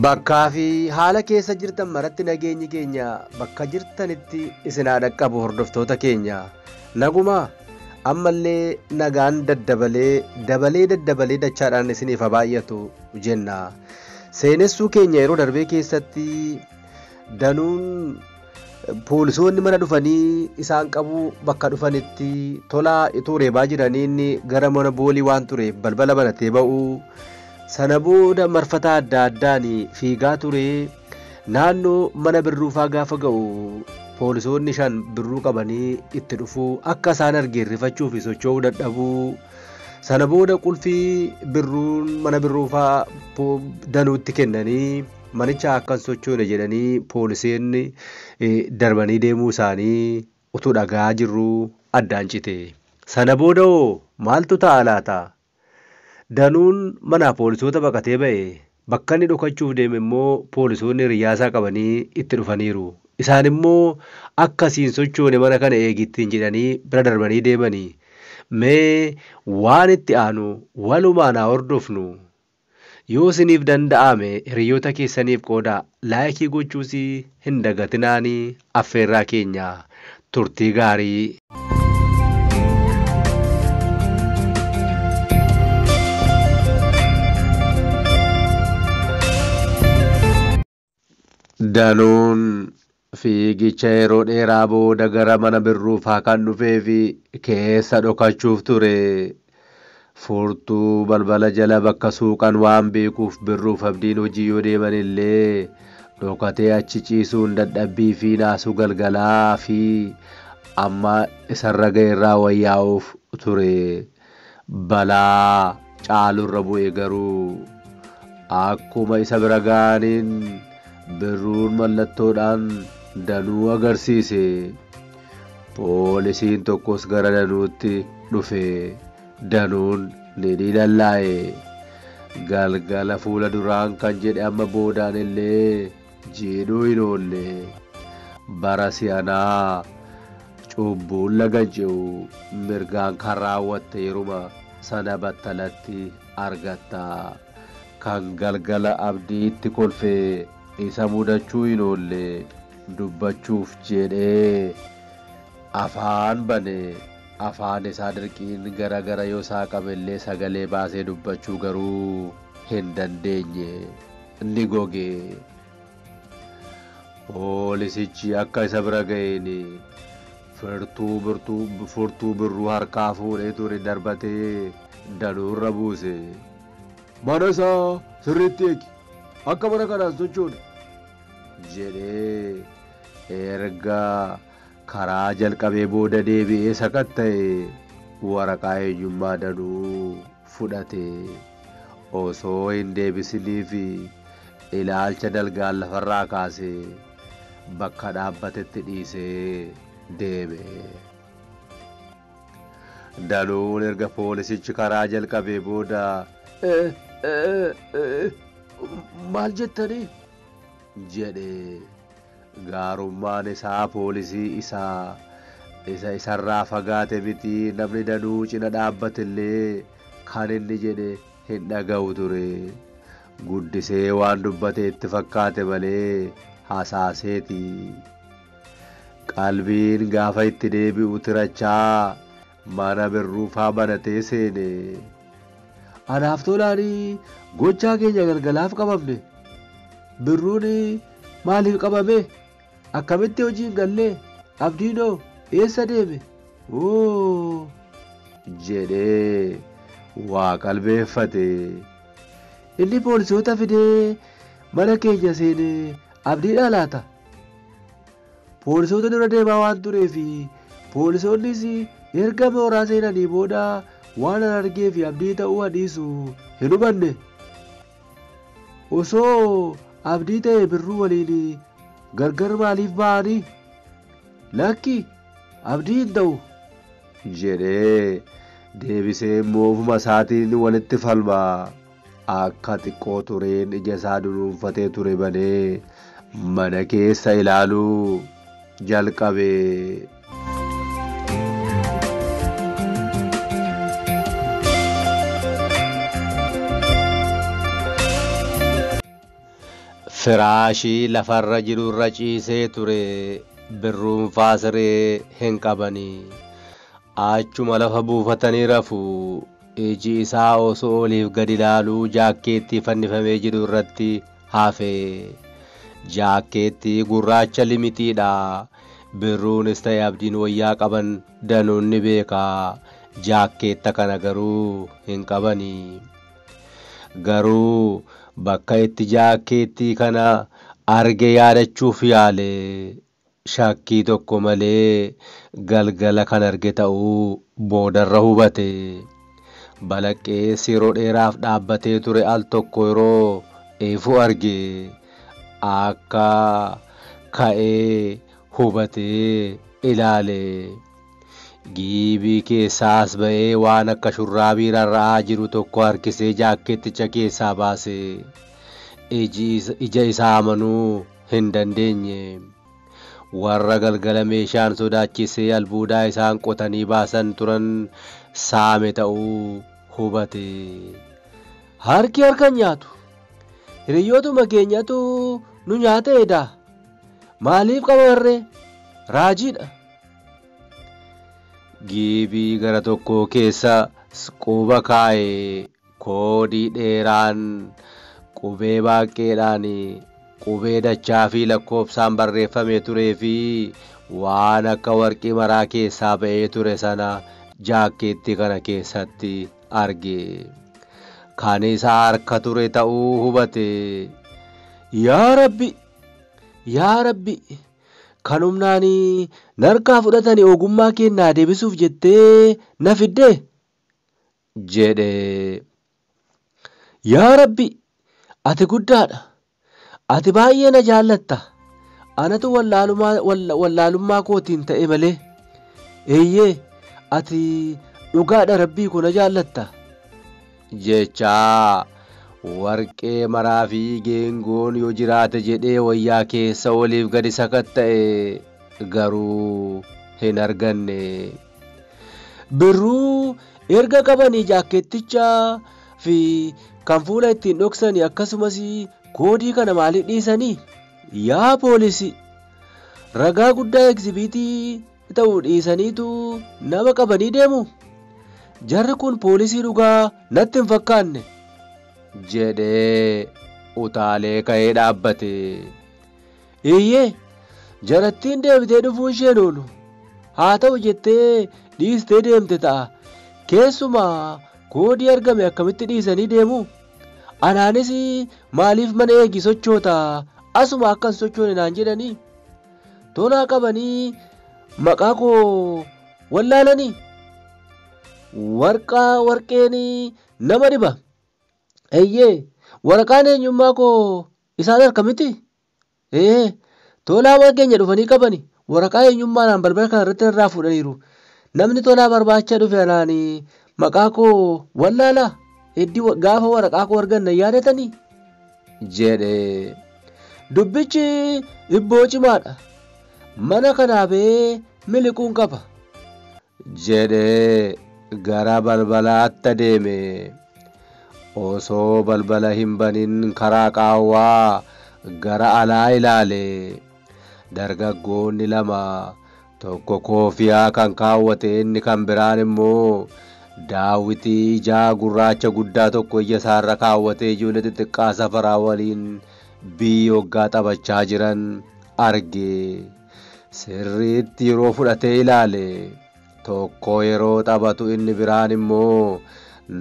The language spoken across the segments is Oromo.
Bakkaa fi haala keessa jirtan maratti nageenyi keenya bakka jirtanitti isin haa dhaqqabu hordoftoota keenya. Nagumaa ammallee nagaan daddabalee dabalee daddabalee dachaadhaan isiniif haa baay'atu jenna. Seenessuu keenya yeroo darbee keessatti danuun poolisoonni mana dhufanii isaan qabuu bakka dhufanitti tolaa itoo reebaa jiranii inni gara mana boolii waan tureef balbala banatee ba'uu sana booda marfata adda addaan fiigaa ture. Naannoo mana birruufaa gaafa ga'u poolisoonni 5 birruu qabanii itti dhufuu akka isaan argeen rifachuu fi socho'uu dadhabuu sana booda qulfii birruun mana birruufaa danuutti kennanii manicha akka hin sochoone jedhanii poolisiin darbanii deemuu isaanii utuu dhagaa jirru addaan cite. Sana booda hoo maaltu ta'a laata? Danuun mana poolisoota baqatee ba'e. Bakka inni dhokachuuf deeme immoo poolisoonni hiriyyaa qabanii itti dhufaniiru. Isaan immoo akkasiin sochoone mana kana eegittiin jedhanii bira darbanii deemanii. Mee waan itti aanu walumaan haa hordofnu. Yoo isiniif danda'ame hiriyoota keessaniif qooda laayikii gochuus hin dagatinaanii affeerraa keenya turtii gaarii. Danuun fiigicha yeroo dheeraa booda gara mana birruufaa kan dhufee fi keessa dhokachuuf ture. Furtuu balbala jala bakka suuqan waan beekuuf birruuf abdiin hojii yoo deeman illee dhokatee achi ciisuun dadhabbii fi naasuu galgalaa fi amma isarra ga'e irraa wayyaa'uuf ture. Balaa caalurra bu'e garuu akkuma isa bira ga'aniin birruun mallattoodhaan danuu agarsiise. Poolisiin tokkos gara danuutti dhufe. Danuun ni diilallaa'e. Galgala fuula duraan kan jedhe amma boodaan illee jiidhuu hin oolle. Bara si'anaa cubbuun laga ce'u mirgaan kan raawwatte yeruma sana battalatti argatta. Kan galgala abdiitti kolfe isa mudachuu hin oolle. Dubbachuuf jedhee afaan bane. Afaan isaa dirqiin gara gara yoo saaqame illee sagalee baasee dubbachuu garuu hin dandeenye. Ni goge. Poolisichi akka isa bira ga'een furtuu birruu harkaa fuudhee ture darbatee danuurra buuse. Mana isaa sirriitti eegi. Akka mana kanaan sochoone jedhee erga karaa jalqabee booda deebi'ee sakatta'e waraqaa eenyummaa danuu fudhate. Osoo hin deebisiniif ilaalcha dalgaan lafarraa kaase bakka dhaabbatetti dhiisee deeme. Danuun erga poolisichi karaa jalqabee booda maal jettanii jedhe. Gaarummaan isaa poolisii isaa isa isarraa fagaate miti namni danuu cina dhaabbate illee kan inni jedhe hin dhaga'u ture. Guddisee waan dubbate itti fakkaate malee hasaaseeti. Qalbiin gaafa itti deebi'u tirachaa mana birruufaa banatee seene. Anaaf tolaanii gochaa keenya galgalaaf qabamne. Birruun maaliif qabame? Akkamitti hojii hin gallee? Abdiinoo eessa deeme? Oo jedhee waa qalbeeffate. Inni poolisoota fidee mana keenya seene abdiidhaa laata? Poolisoota dura deemaa waan tureef poolisoonnis erga mooraa seenanii booda waan an argee fi abdii ta'uu adiisu hin hubanne. Osoo abdii ta'e birruu waliin gargar maaliif ba'anii? Lakki abdii hin ta'u jedhee deebisee immoo ofuma isaatiin walitti falma. Akka xiqqoo tureen ija isaa dunuunfatee ture banee mana keessa ilaaluu jalqabe. Firaashii lafarra jirurra ciisee ture. Birruun faasiree hin qabanii. Achuma lafa buufatanii rafu. Iji isaa osoo oliif gad ilaaluu jaakkeettii fannifamee jiru irratti hafe. Jaakkeettii gurraacha limitiidha. Birruunis ta'e Abdiin wayyaa qaban danuun ni beeka. Jaakkeetta kana garuu hin qabanii. Garuu bakka itti jaakkeettii kana arge yaadachuuf yaale. Shakkii tokko malee galgala kan arge ta'uu boodarra hubate. Balaqqeessi yeroo dheeraaf dhaabbatee ture al tokko yeroo ifu arge. Akka ka'ee hubatee ilaale. Giibii keessaas ba'ee waan akka shurraabii rarra'aa jiru tokko harkisee jaakkeetticha keessaa baase. Ija isaa amanuu hin dandeenye. Warra galgala meeshaan sodaachisee albuudaa isaan qotanii baasan turan saame ta'uu hubate. Harki harka nyaatu. Hiriyyootuma keenyatu nu nyaateedha. Maaliif qabarree? Raajiidha. Giibii gara tokkoo keessa quba kaa'e koodii dheeraan qubee baaqeedhaan qubee dachaa fi lakkoofsaan barreeffamee turee fi waan akka warqii maraa keessaa ba'ee ture sana jaakkeettii kana keessatti arge. Kan isa harka ture ta'uu hubate. Yaa Rabbi! Yaa Rabbi! Kan humnaan narkaa fudhatanii ogummaa kennaa deebisuuf jettee na fidde jedhe. Yaa Rabbi! Ati guddaadha. Ati baay'ee na jaallatta. Anatu wallaalummaa kootiin ta'e malee. Eeyyee, ati dhugaadha Rabbii koo na jaallatta. Jechaa warqee maraa fi geengoon yoo jiraate jedhee wayyaa keessa oliif gadi sakatta'e garuu hin arganne. Birruu erga qabanii jaakkeetticha fi kan fuula ittiin dhoksanii akkasumas koodii kana maaliif dhiisanii? Yaa poolisii, ragaa guddaa egzibiitii ta'uu dhiisaniitu nama qabanii deemu. Jarri kun poolisii dhugaa natti hin fakkaanne jedhee utaalee ka'ee dhaabbate. Eeyyee, jarattiin deebitee dhufuu isheen oolu. Haa ta'u jettee dhiistee deemte ta'a. Keessumaa koodii argame akkamitti dhiisanii deemu? Anaanis maaliif mana eegi sochoota asuma akka hin sochoone naan jedhanii? Tolaa qabanii maqaa koo wallaalanii? Warqaa warqeen nama dhiba. Eeyyee, waraqaan eenyummaa koo isaan harka miti? Tolaa mana keenya dhufanii qabani. Waraqaa eenyummaa naan balbala kana irratti irraa fuudhaniiru. Namni tolaa barbaacha dhufe anaan maqaa koo wallaalaa? Heddii gaafa waraqaa koo arganna yaadatanii? Jedhe. Dubbichi ibboo cimaadha. Mana kanaa ba'ee miliquun qaba. Jedhee gara balbalaatti adeeme. Osoo balbala hin banin karaa qaawwaa gara alaa ilaale. Dargaggoonni lama tokko koofiyaa kan kaawwate inni kan biraan immoo daawwitii ijaa gurraacha guddaa tokko ija isaarra kaawwatee ijoollee xixiqqaa safaraa waliin biyya hoggaa taphachaa jiran arge. Sirriitti yeroo fudhatee ilaale. Tokko yeroo taphatu inni biraan immoo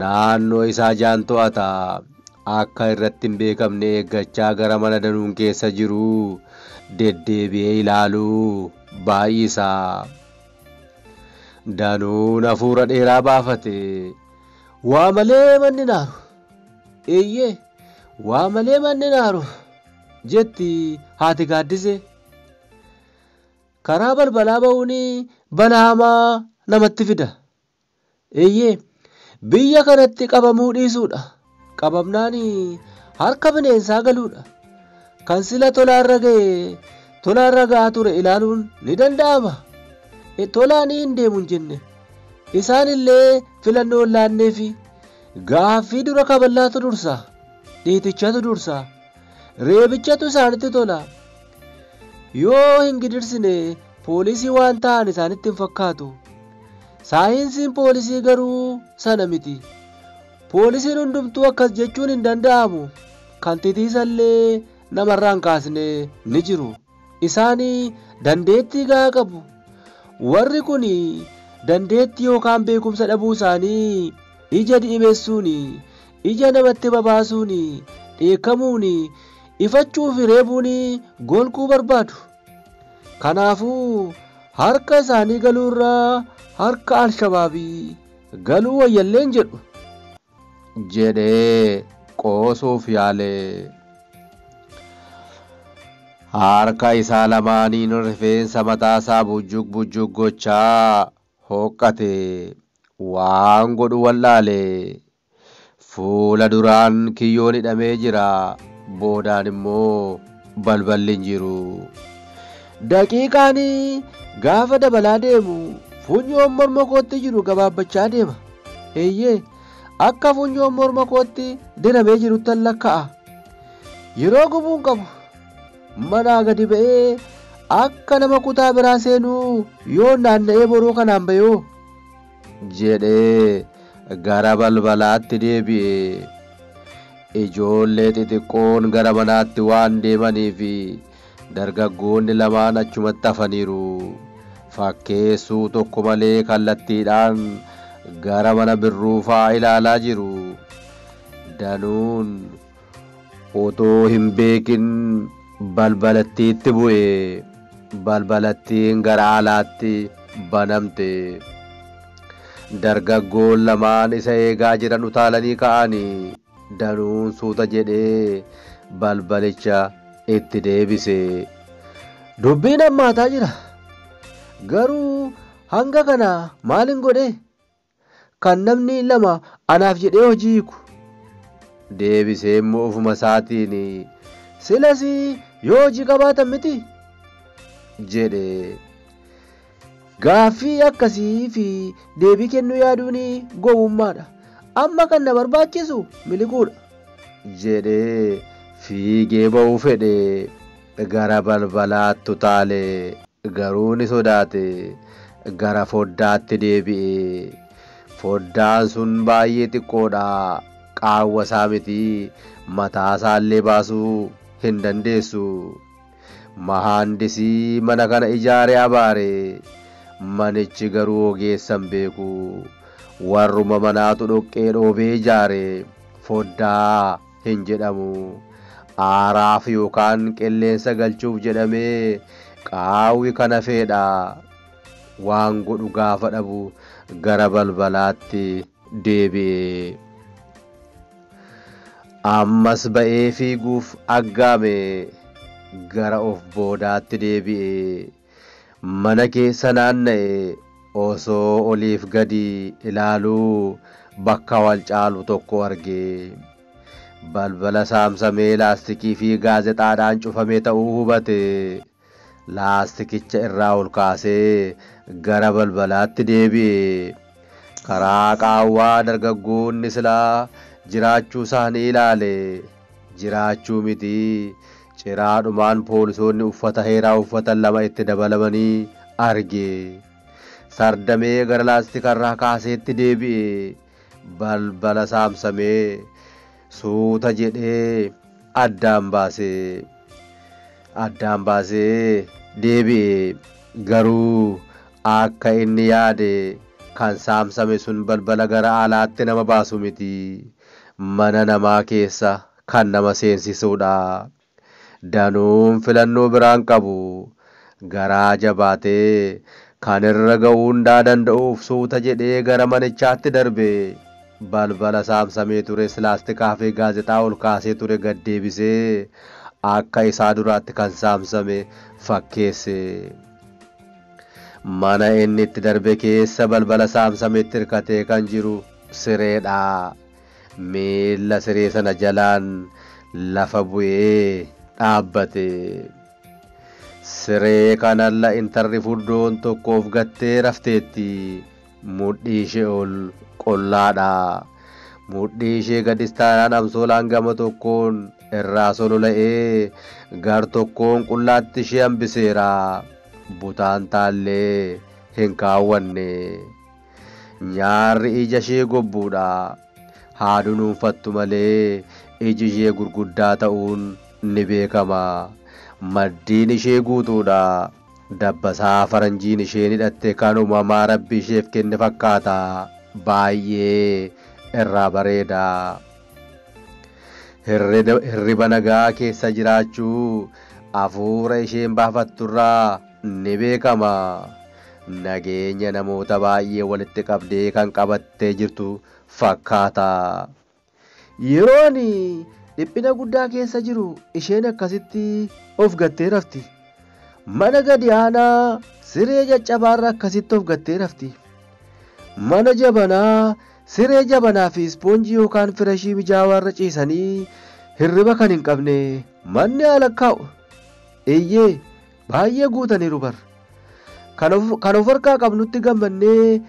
naannoo isaa jaan to'ata. Akka irratti hin beekamne eeggachaa gara mana danuun keessa jiru deddeebi'ee ilaaluu baay'isa. Danuun hafuura dheeraa baafate. Waa malee manni naaru. Eeyyee, waa malee manni naaru jetti haati gaaddisee. Karaa balbalaa ba'uun balaa hamaa namatti fida. Eeyyee, biyya kanatti qabamuu dhiisuudha. Qabamnaan harka bineensaa galuudha. Kan sila tolaarra ga'e tolaarra ga'aa ture ilaaluun ni danda'ama. Tolaan hin deemu hin jenne. Isaan illee filannoo hin laanneefi gaaffii dura kaballaatu dursa. Dhiitichatu dursa. Reebichatu isaanitti tola. Yoo hin gidirsine poolisii waan ta'an isaanitti hin fakkaatu. Saayinsiin poolisii garuu sana miti. Poolisiin hundumtuu akkas jechuun hin danda'amu. Kan titiisallee namarraa hin kaasne ni jiru. Isaan dandeettii gahaa qabu. Warri kun dandeettii yookaan beekumsa dhabuu isaanii ija diimessuun, ija namatti babaasuun, dheekkamuun, ifachuu fi reebuun golguu barbaadu. Kanaafuu harka isaanii galuurraa harka Alshabaabii galuu wayyalleen jedhu jedhee qoosuuf yaale. Harka isaa lamaaniin rifeensa mataasaa bujjug bujjug gochaa hooqqate. Waan godhu wallaale. Fuula duraan kiyyoon hidhamee jira. Boodaan immoo balballi hin jiru. Daqiiqaan gaafa dabalaa deemu funyoon morma kootti jiru gabaabbachaa deema. Eeyyee, akka funyoon morma kootti diramee jiruttan lakkaa'a. Yeroo gubuun qabu manaa gadi ba'ee akka nama kutaa biraa seenuu yoo naanna'ee boroo kanaan ba'oo jedhee gara balbalaatti deebi'e. Ijoollee xixiqqoon gara manaatti waan deemaniif dargaggoonni lamaan achumatti hafaniiru. Fakkeessuu tokko malee kallattiidhaan gara mana Birruufaa ilaalaa jiru. Danuun otoo hin beekin balbalattiitti bu'e. Balbalattiin gara alaatti banamte. Dargaggoon lamaan isa eegaa jiran utaalanii ka'anii Danuun suuta jedhee balbalicha itti deebise. Dubbiin hammaataa jira. Garuu hanga kana maalin godhe? Kan namni lama anaaf jedhee hojii hiiku. Deebisee immoo ofuma isaatiin silas yoo hojii qabaatan miti jedhe. Gaaffii akkasii fi deebii kennuu yaaduun gowwummaadha. Amma kan na barbaachisu miliquudha jedhee fiigee ba'uu fedhe. Gara balbalaatti utaale, garuu ni sodaate. Gara foddaatti deebi'e. Foddaan sun baay'ee xiqqoodha. Qaawwa isaa miti mataa isaallee baasuu hin dandeessu. Mahaandisii mana kana ijaare abaare. Manichi garuu ogeessa hin beeku. Warruma manaatu dhoqqee dhoobee ijaare. Foddaa hin jedhamu. Aaraaf yookaan qilleensa galchuuf jedhamee qaawwi kana feedha. Waan godhu gaafa dhabu gara balbalaatti deebi'e. Ammas ba'ee fiiguuf aggaame. Gara of boodaatti deebi'e. Mana keessa naanna'e. Osoo oliif gadi ilaaluu bakka wal caalu tokko arge. Balbala saamsamee laastikii fi gaazexaadhaan cufamee ta'uu hubate. Laastikicha irraa ol kaasee gara balbalaatti deebi'e. Karaa qaawwaa dargaggoonni silaa jiraachuu isaanii ilaale. Jiraachuu miti, ciraadhumaan poolisoonni uffata heeraa uffatan lama itti dabalamanii arge. Sardamee gara laastikarraa kaaseetti deebi'e. Balbala saamsamee suuta jedhee addaan baasee deebi'e. Garuu akka inni yaade kan saamsame sun balbala gara alaatti nama baasu miti. Mana namaa keessa kan nama seensisuudha. Danuun filannoo biraan qabu. Garaa jabaatee kan irra ga'uu hundaa danda'uuf suuta jedhee gara manichaatti darbe. Balbala saamsamee ture laastikaa fi gaazexaa ol kaasee ture gad deebisee akka isaa duraatti kan saamsame fakkeesse. Mana inni itti darbe keessa balbala saamsametti hirkatee kan jiru sireedha. Miilla siree sana jalaan lafa bu'ee dhaabbate. Siree kanalla intarri furdoon tokko of gattee rafteetti. Mudhii ishee ol qollaadha. Mudhii ishee gadis taanaan amsoolaan gama tokkoon irraa solola'ee gar tokkoon qullaatti ishee hambiseera. Butaan taallee hin kaawwanne. Nyaarri ija ishee gobbuudha. Haa dunuunfattu malee iji ishee gurguddaa ta'uun ni beekama. Maddiin ishee guutuudha. Dabbasaa faranjiin isheen hidhatte kan uumamaa rabbi isheef kenne fakkaata. Baay'ee irraa bareeda. Hirriba nagaa keessa jiraachuu hafuura isheen baafatturraa ni beekama. Nageenya namoota baay'ee walitti qabdee kan qabattee jirtu fakkaata. Yeroo ani dhiphina guddaa keessa jiru isheen akkasitti of gattee rafti. Mana gadi aanaa siree caccabaarra akkasitti of gattee rafti. Mana jabanaa siree jabanaa fi ispoonjii yookaan firashii mijaawaarra ciisanii hirriba kan hin qabne manni haala kaa'u. Eeyyee baay'ee guutaniiru bar. Kan of harkaa qabnutti gammannee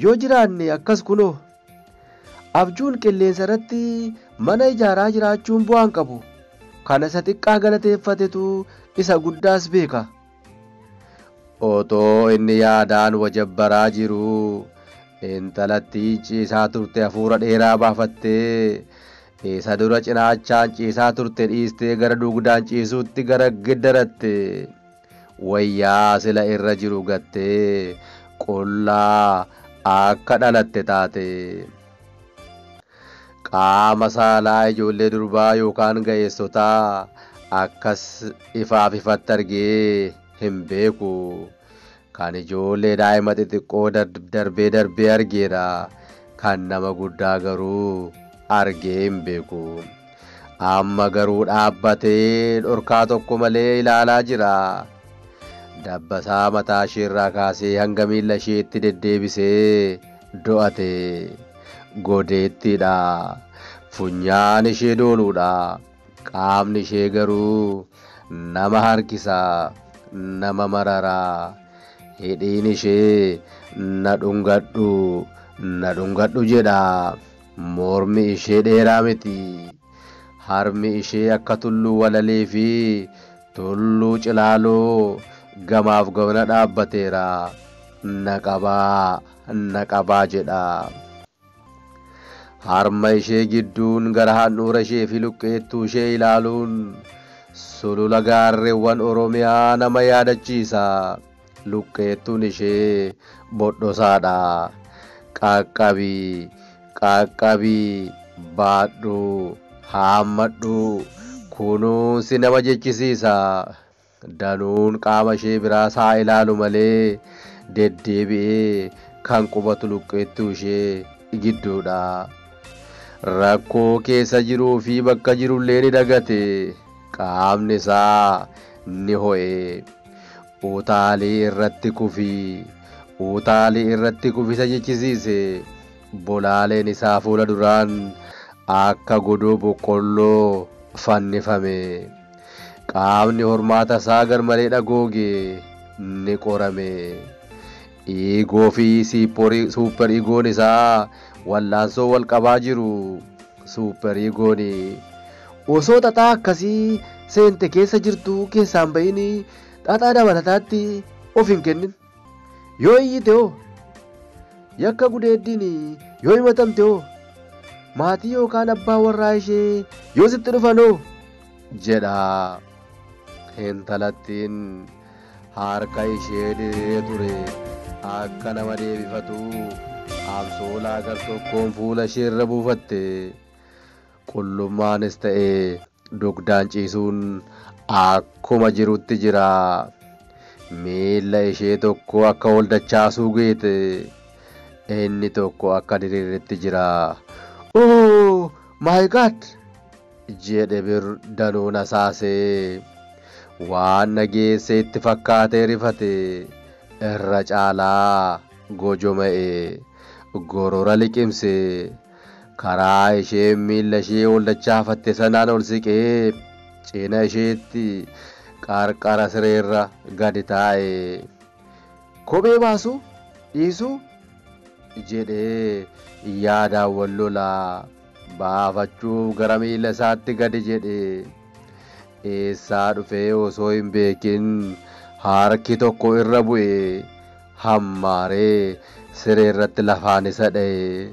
yoo jiraanne akkas kunoo. Abjuun qilleensa irratti mana ijaaraa jiraachuun bu'aan qabu. Kana isa xiqqaa galateeffatetu isa guddaas beeka. Otoo inni yaadaan wajabbaraa jiru intalattiin ciisaa turte hafuura dheeraa baafattee isa dura cinaachaan ciisaa turte dhiistee gara dugdaan ciisuutti gara geddaratte. Wayyaa sila irra jiru gattee qullaa akka dhalatte taate. Qaama saalaa ijoollee durbaa yookaan ga'eessotaa akkas ifaaf ifatti argee hin beeku. Kan ijoollee daa'ima xixiqqoo darbee darbee argeera. Kan nama guddaa garuu argee hin beeku. Amma garuu dhaabbatee dhorkaa tokko malee ilaalaa jira. Dabbasaa mataa isheerraa kaasee hanga miilla isheetti deddeebisee do'ate. Godeettiidha. Funyaan ishee dooluudha. Qaamni ishee garuu nama harkisa, nama marara. Hidhiin ishee na dhungadhu, na dhungadhu jedha. Mormi ishee dheeraa miti. Harmi ishee akka tulluu walalee fi tulluu cilaaloo gamaaf gamana dhaabbateera. Na qabaa, na qabaa jedha. Harma ishee gidduun gara handhuura ishee fi luqqeettuu ishee ilaaluun sulula gaarreewwan Oromiyaa nama yaadachiisa. Luqqeettuun ishee bodhosaadha. Qaqqabii, qaqqabii, baadhu, haammadhu, kunuunsi nama jechisiisa. Danuun qaama ishee biraas haa ilaalu malee deddeebi'ee kan qubatu luqqeettuu ishee gidduudha. Rakkoo keessa jiruu fi bakka jirullee ni dagate. Qaamni isaa ni ho'e. Utaalii irratti kufi, utaalii irratti kufisa jechisiise. Bolaaleen isaa fuula duraan akka godoo boqqolloo fannifame. Qaamni hormaata isaa garmalee dhagooge ni qorame. Iigoo fi suupper iigoon isaa wallaansoo wal qabaa jiru. Suupper iigoon osoo xaxaa akkasii seente keessa jirtu keessaan bahin xaxaa dabalataatti of hin kennin. Yoo iyyite hoo, yakka gudeeddiin yoo himatamte hoo, maatii yookaan abbaa warraa ishee yoo sitti dhufan hoo jedha. Intalattiin harka ishee diriiree ture akka nama deebifatu amsoolaa gar tokkoon fuula ishee irra buufatte. Qullummaanis ta'e dugdaan ciisuun akkuma jirutti jira. Miilla ishee tokko akka ol dachaasuu geete, inni tokko akka diriiretti jira. Oh my God! jedhe bir danuun asaasee. Waan dhageesse itti fakkaatee rifate. Irra caalaa gojoma'e. Gorora liqimse. Karaa ishee miilla ishee ol dachaafatte sanaan ol siqee cina isheetti qarqara sireerra gadi taa'e. Kophee baasuu dhiisuu jedhee yaadaan wal lolaa. Baafachuuf gara miila isaatti gadi jedhe. Eessaa dhufee osoo hin beekin harki tokko irra bu'e. Hammaaree siree irratti lafaan isa dha'e.